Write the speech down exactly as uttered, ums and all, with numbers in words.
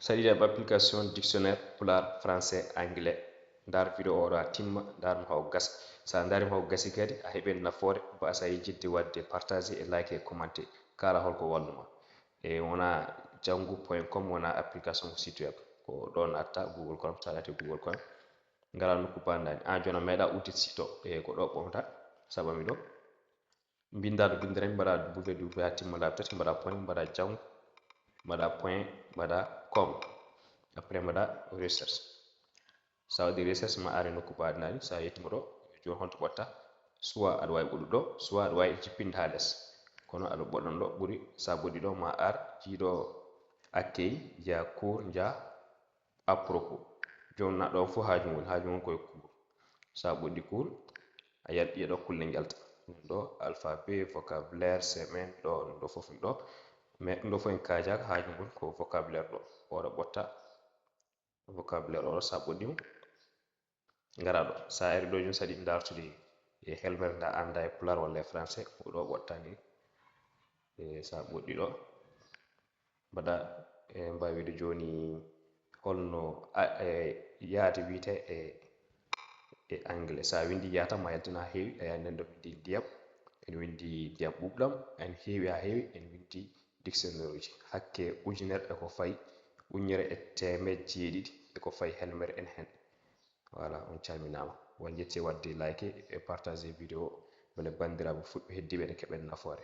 Saɗi ɗaɓɓi application dictionnaire pulaar, français, anglais. Ndaar video oɗo haa timma, ndaar mo haa o gasa. So a ndaari mo haa o gasi kadi, a heɓen nafoore, mbaasa yejjitde waɗde partager e like e commenter. Kaala hol ko wallu ma. E wona janngu point com, wona application ko site web. Ko ɗo natta Google Chrome, so a naati Google Chrome. Ngara nokku bandaani. An jooni a meeɗa udit site o. E ko ɗo ɓomta, saɓami ɗo. Mbinda ɗo bindere, mbaɗa W W W haa timma laabi tati, mbaɗa point, mbaɗa janngu, mbaɗa point, mbaɗa com. Après mbaɗa recherche. So a waɗi recherche ma are nokku bandaani, so a yettima ɗo, jooni holto ɓotta? Soit aɗa waawi ɓoɗɗude ɗo, soit aɗa waawi jippinde haa les. Kono aɗa ɓoɗɗan ɗo ɓuri, so a ɓoɗɗi ɗo ma ar, jiiɗo accueil, njiya cours, njiya à propos. Jooni na ɗon fof haaju ngon, haaju ngon koye cours. So a ɓoɗɗi cours, a yiyat ɗiye ɗo kulle njalta. Ɗum ɗo alphabet, vocabulaire, semaine, ɗo, ɗum ɗo fof ɗum ɗo. Mais ɗum ɗo fof en kaajaaka, haaju ngon ko vocabulaire ɗo. Oɗo ɓotta vocabulaire oɗo, so a ɓoɗɗi mo, ngara ɗo. So a ari ɗo jooni, so a yiɗi ndaartude e helmere nda annda e pulaar walla e français, ko ɗo ɓotta ni. E so a ɓoɗɗi ɗo, mbaɗa, e mbaawi wiide jooni holno a, e yaade wiyete e, e anglais. So a winndi yaata ma yaltin haa heewi, a yaani nden ɗo winndi ndiyam, en winndi ndiyam ɓuuɓɗam, en heewi haa heewi, en winndi dictionnaire uji. Hakke ujunere e ko fayi, ujunere e teemeɗɗe jeeɗiɗi e ko fayi helmere en heen. Voilà, on calminaama. On njetti waɗde like e partager video, mbele banndiraaɓe fulɓe heddiiɓe ene keɓen nafoore.